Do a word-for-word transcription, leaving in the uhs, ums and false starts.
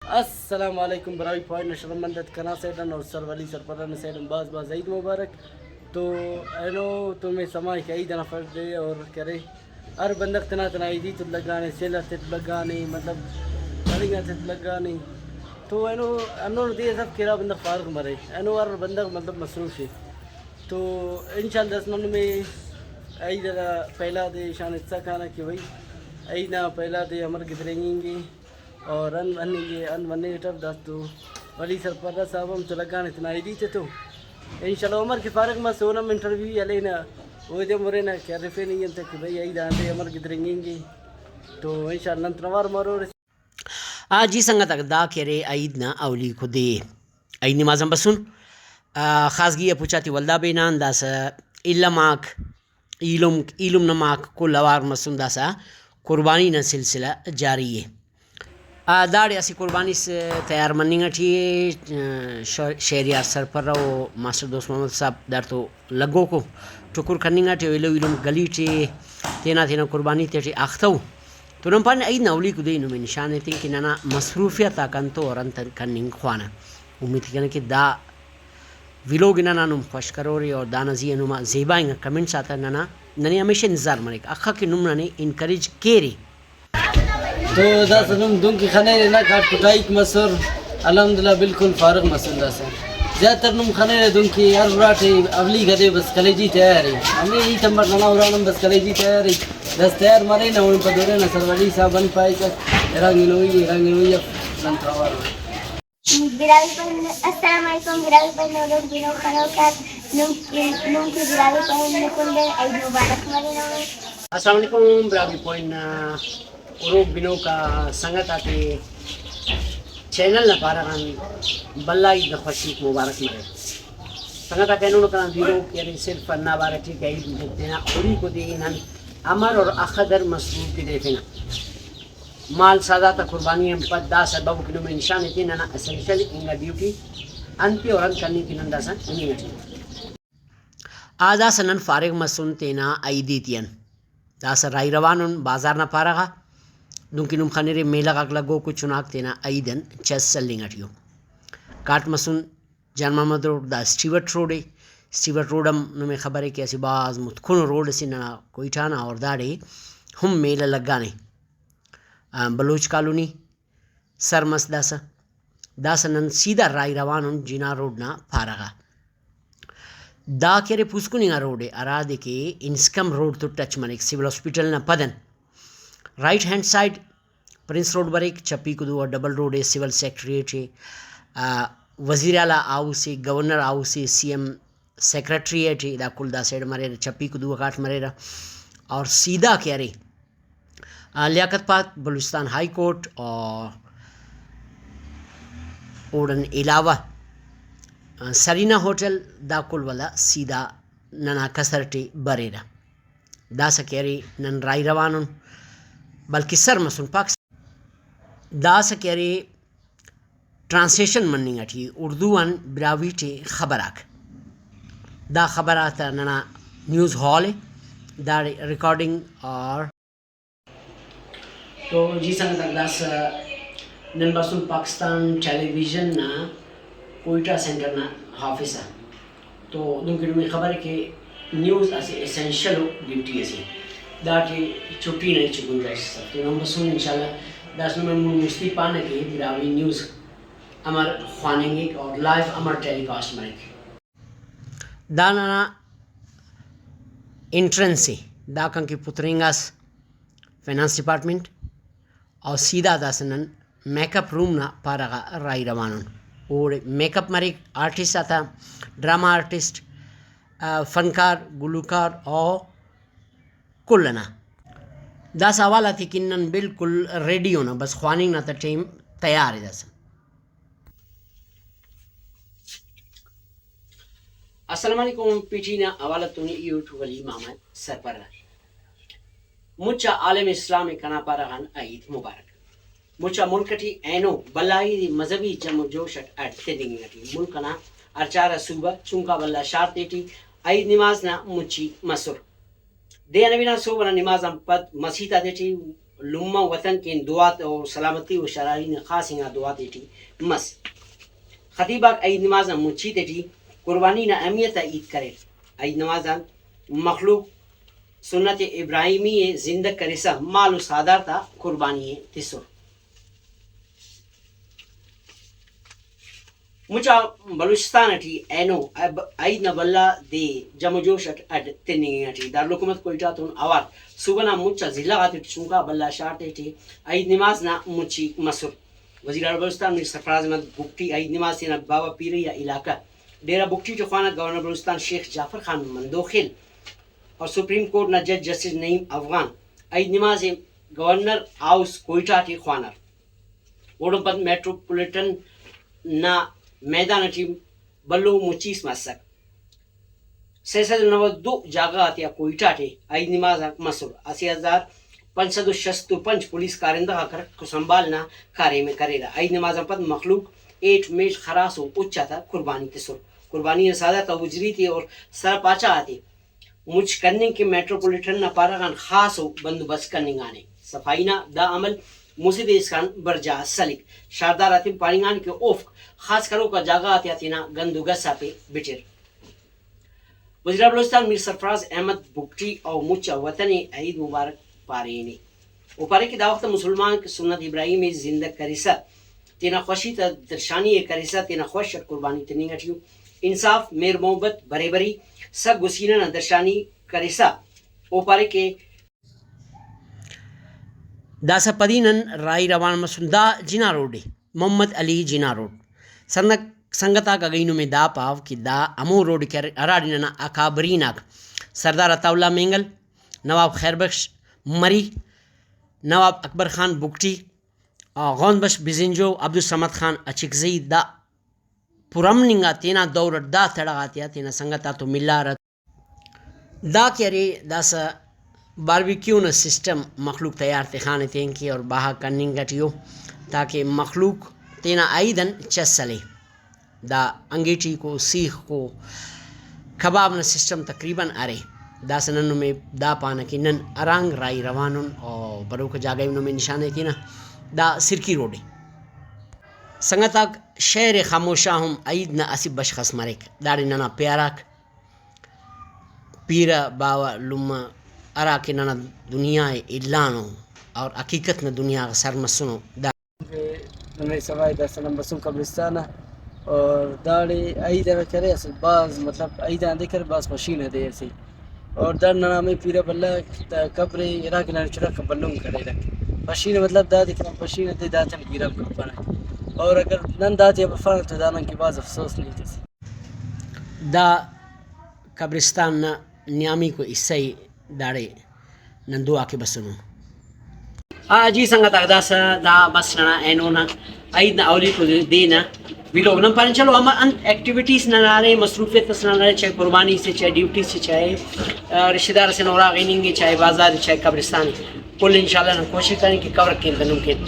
السلام علیکم براہوئی پوائنٹ نا شرفمند آتے کنا سائیڈ آن اور سر ولی سرپرہ نا سائیڈ آن بھاز بھاز عید مبارک۔ تو اینو تو میں سمائے کہ عید انا فرض دے اور کرے ہر بندغ تینا تینا عیدی تو لگانے، سیل آتے تو لگانے، مطلب خڑینگ آتے تو لگانے۔ تو اینو ہندن دے اس اف کہ ارا بندغ فارغ مرے، اینو ہر بندغ مطلب مصروف ءِ۔ تو انشاءاللہ داسہ نن نمے عید انا پہلا دے شان ہچا کانہ کہ بھئی عید نا پہلا دے امر گدرینگنگ ءِ۔ اور ان مننگ ءِ، ان مننگ اٹ اف داسہ تو ولی سرپرہ صاحب ہم تو لگانے تینا عیدی تے تو۔ انشاءاللہ عمر کہ فارغ مس، اون ہم انٹرویو ہی ہلینہ، اودے ہم ہرینہ کہ ہرفینہ ای انتئے کہ بھئی عید آن دے امر گدرینگنگ ءِ۔ تو انشاءاللہ نن تینا اوار مرور۔ آ، جی سنگت آک، دا کہ ارے عید نا اولیکو دے ءِ۔ عید نماز آن بسن، آ، خاصگی آ پوچاتے ولدا بینان داسہ الم آک، ایلم، ایلم نا ماک کل اوار مسن، داسہ قربانی نا سلسلہ جاری ءِ۔ آ، داڑے اسہ قربانی اس تیار مننگ ٹی ءِ، ش-، شہریار سرپرہ و ماسٹر دوست محمد صاحب داڑتو لگوکو ٹکر کننگ ٹی ءِ، ایلو ایلم گلی ٹی تینا تینا قربانی تیٹی اختہ ءُ۔ تو نن پانہ عید نا اولیکو دے نمے نشان ایتن کہ ننا مصروفیت آک انتو اور انت کننگ خوانہ۔ امید تخنہ کہ دا ویلوگ ننا نم خوش کرورے اور دانا زی آ نما زیبا انگا کمنٹس آتا ننا، ننے ہمیشہ انتظار مریک، اخہ کہ نم ننے انکریج کیرے۔ تو داسہ نم دنکہ خنرے نا کاٹ کٹائیک مسر، الحمدللہ بالکل فارغ مسن داسہ۔ زیادہ تر نم خنرے دنکہ ہر اراٹے اولیکو دے بس کلیجی تیار ءِ۔ ہمے ہیت امر ننا اران ہم بس کلیجی تیار ءِ۔ داسہ تیار مرینہ، اوڑے پد ہرینہ سر ولی صاحب ہم پائک، ارا گنوئی، ارا گنوئی اف، نن تو اوار۔ براہوئی پن، السلام علیکم، براہوئی پن نورو بنو خنوکار، نم، نم کہ براہوئی پن نکل دے عید مبارک مرینو۔ السلام علیکم براہوئی پوائنٹ نا ہروک بنوک آ سنگت آتے چینل نا پارہ غان بھلا عید نا خوشیک مبارک مرے۔ سنگت آک اینو کنا ویلوگ یعنی صرف ہندا بارہ ٹی کہ عید تینا اولیکو دے نن امر اور اخہ در مصروف گدریفنہ۔ مال سادات آ قربانی آن پد دا سبب کہ نمے نشان ایتے ننا اسینشل انگا ڈیوٹی انتے اور انت کننگ کہ نن داسہ ہننگ ٹی ءُ۔ آ داسہ نن فارغ مسن تینا عیدی تیان۔ داسہ راہی روان ان بازار نا پارہ غا، دنکہ نم خنرے میلہ غاک لگوکو چناک تینا عید آن چس سلنگ ٹی ءُ۔ کاٹ مسن جان محمد روڈ، دا اسٹیورٹ روڈ ءِ۔ اسٹیورٹ روڈ ہم نمے خبر ءِ کہ اسہ بھاز متکن روڈ اسے ننا کوئٹہ نا، اور داڑے ہم میلہ لگانے۔ آ، بلوچ کالونی سر مس داسہ۔ داسہ نن سیدھا راہی روان ان جناح روڈ نا پارہ غا۔ دا کہ ارے پوسکن انگا روڈ ءِ، ہرادے کہ انسکم روڈ تو ٹچ مریک سول ہاسپٹل نا پدن۔ رائٹ ہینڈ سائیڈ پرنس روڈ بریک، چپی کدو آ ڈبل روڈ ءِ، سول سیکرٹریٹ ءِ، آ، وزیر اعلیٰ ہاؤس ءِ، گورنر ہاؤس ءِ، سی ایم سیکرٹریٹ ءِ، دا کل دا سائیڈ مریرہ، چپی کدو آ کاٹ مریرہ۔ اور سیدھا کہ ارے، آ، لیاقت پارک، بلوچستان ہائی کورٹ اور اوڑان علاوہ، آ، سرینا ہوٹل، دا کل ولا سیدھا ننا کسر ٹی بریرہ۔ داسہ کہ ارے نن راہی روان ان، بلکہ سر مسن پاکستان۔ داسہ کہ ارے ٹرانسلیشن مننگ ٹی اردو آن براہوئی ٹی خبر آک۔ دا خبر آتا ننا نیوز ہال ءِ، داڑے ریکارڈنگ اور تو جی سنگت آک، داسہ نن بسن پاکستان ٹیلی ویژن نا کوئٹہ سینٹر نا آفس آ۔ تو دنکہ نمے خبر ءِ کہ نیوز اسہ ایسینشل ڈیوٹی اسے، داٹی چھٹی نا ہچ گنجائش اس اف۔ تو نن بسن انشاءاللہ داسہ نمے مون مستی پانہ کہ براہوئی نیوز امر خواننگک اور لائیو امر ٹیلی کاسٹ مریک۔ دا ننا انٹرنس ءِ، دا کنکہ پترینگاس فنانس ڈپارٹمنٹ، اور سیدھا داسہ نن میک اپ روم نا پارہ غا راہی روان ان۔ اوڑے میک اپ مریک، آرٹسٹ آتا، ڈرامہ آرٹسٹ، آ، فنکار، گلوکار اور کل ئنا۔ داسہ حوال آتے کن نن بالکل ریڈی اُنہ، بس خواننگ نا تا ٹائم تیار ءِ داسہ۔ السلام علیکم، پی ٹی نا حوالہ تون ای اٹ ولی محمد سرپرہ۔ مچ آ عالم اسلام ءِ کنا پارہ غان عید مبارک۔ مچ آ ملک ٹی اینو بھلا عید مذہبی جم و جوش اٹ اڈ تننگ انگ ٹی ملک ئنا ہر چار آ صوبہ چنکا بھلا شار تیٹی عید نماز نا مچی مسر۔ دے آ نوی نا سہب ئنا نماز آن پد مسیت آتیٹی لمہ وطن کن دعا و سلامتی و شراری نا خاص انگا دعا تیٹی مس۔ خطیب آک عید نماز نا مچی تیٹی قربانی نا اہمیت آ ہیت کریر۔ عید نماز آن مخلوق سنت ابراہیمی ءِ زندہ کرسا مال و ساہدار تا قربانی ءِ تسر۔ مچ آ بلوچستان اٹی اینو اب-، عید نا بھلا دے جم و جوش اٹ اڈ تننگ انگ اٹی۔ دارالحکومت کوئٹہ تون اوار صوبہ نا مچ آ ضلع غاتیٹی چنکا بھلا شار تیٹی عید نماز نا مچی مسر۔ وزیر اعلی بلوچستان میر سرفراز احمد بگٹی عید نماز تینا باوہ پیرئی آ علاقہ ڈیرہ بگٹی ٹی خوانک۔ گورنر بلوچستان شیخ جعفر خان مندوخیل اور سپریم کورٹ نا جج جسٹس نعیم افغان عید نماز ءِ گورنر ہاؤس کوئٹہ ٹی خوانر۔ اوڑان پد میٹروپولیٹن نا میدان اٹی بھلو مچیس مسک۔ سہ سد و نود و دو جاگہ غاتیا کوئٹہ ٹی عید نماز آک مسر۔ اسہ ہزار پنچ سد و شست و پنچ پولیس کارندہ غاک رکھ و سنبھال نا کاریم ءِ کریرہ۔ عید نماز آن پد مخلوق ایٹ میل خراس و اچ آتا قربانی تسر۔ قربانی نا ساہدار تا اجری تے اور سر پاچا آتے مچ کننگ کہ میٹروپولیٹن نا پارہ غان خاص و بندوبست کننگانے۔ صفائی نا دا عمل مسہ دے اسکان برجا سلک۔ شاردار آتیان پاننگانے کہ اوفک خاص کروکا جاگہ غاتیا تینا گند و گس آتے بٹر۔ وزیراعلی بلوچستان میر سرفراز احمد بگٹی او مچ آ وطن ءِ عید مبارک پارینے۔ او پارے کہ دا وخت آ مسلمان آک سنت ابراہیم ءِ زندہ کرسا تینا خوشی تا درشانی ءِ کرسا تینا خوش اٹ قربانی تننگ اٹی ءُ۔ انصاف، مہر محبت، بریبری، سگ و سینہ نا درشانی کرسا او پارے کہ داسہ پدی نن راہی روان مسن دا جناح روڈ ءِ۔ محمد علی جناح روڈ۔ سنگ-، سنگت آک اگہ ای نمے دا پاو کہ دا ہمو روڈ کہ ارے ہراڑے ننا اکابرین آک سردار عطاء اللہ مینگل، نواب خیر بخش مری، نواب اکبر خان بگٹی، آ، غوث بخش بزنجو، عبدالصمد خان اچکزئی دا پرامن انگا تینا دور اٹ دا تڑہ غاتیا تینا سنگت آتون ملارہ۔ دا کہ ارے داسہ باربیکیو نا سسٹم مخلوق تیار تخانے تینکہ اور بہا کننگ اٹی ءُ تاکہ مخلوق تینا عید آن چس ہلے۔ دا انگیٹیکو، سیخکو، کباب نا سسٹم تقریباً ارے۔ داسہ نن نمے دا پانہ کہ نن ہرانگ راہی روانن اور بروکا جاگہ ءِ نمے نشان ءِ کینہ۔ دا سرکی روڈ ءِ۔ سنگت آک، شہر خاموشا ہم عید نا اسہ بشخ اس مریک۔ داڑے ننا پیاراک پیرہ باوہ لمہ ہرا کہ ننا دنیا ءِ الانو اور حقیقت نا دنیا غا سر مسنو۔ دا نمے سوائے داسہ نن بسن قبرستان آ اور داڑے عید ہرا کرے اسہ بھاز مطلب عید آن دے کرے بھاز خوشی نا دے اسے۔ اور داڑے ننا ہمے پیرہ بھلا تا قبر ءِ اراکہ ننا چناک بھلن کریرہ۔ خوشی نا مطلب دادے کہ نن خوشی نا دے داتم گیرام کپنہ۔ اور اگر نن داتے آ بفانہ تو دانان کہ بھاز افسوس نا ہیت اسے۔ دا قبرستان نا نیامیکو حصہ ءِ، داڑے نن دعا کہ بسنن۔ آ، جی سنگت آک، داسہ دا بس ننا اینو نا عید نا اولیکو دے نا ویلوگ۔ نن پارین چلو ہم انت ایکٹیویٹیز ننا ارے، مصروفیت اس ننا ارے، چاہے قربانی سے، چاہے ڈیوٹی سے، چاہے، آ، رشتہ دار اسے نا اراغا ہننگ ءِ، چاہے بازار ءِ، چاہے قبرستان ءِ، کل انشاءاللہ نن کوشش کرین کہ کور کین تننگ کین۔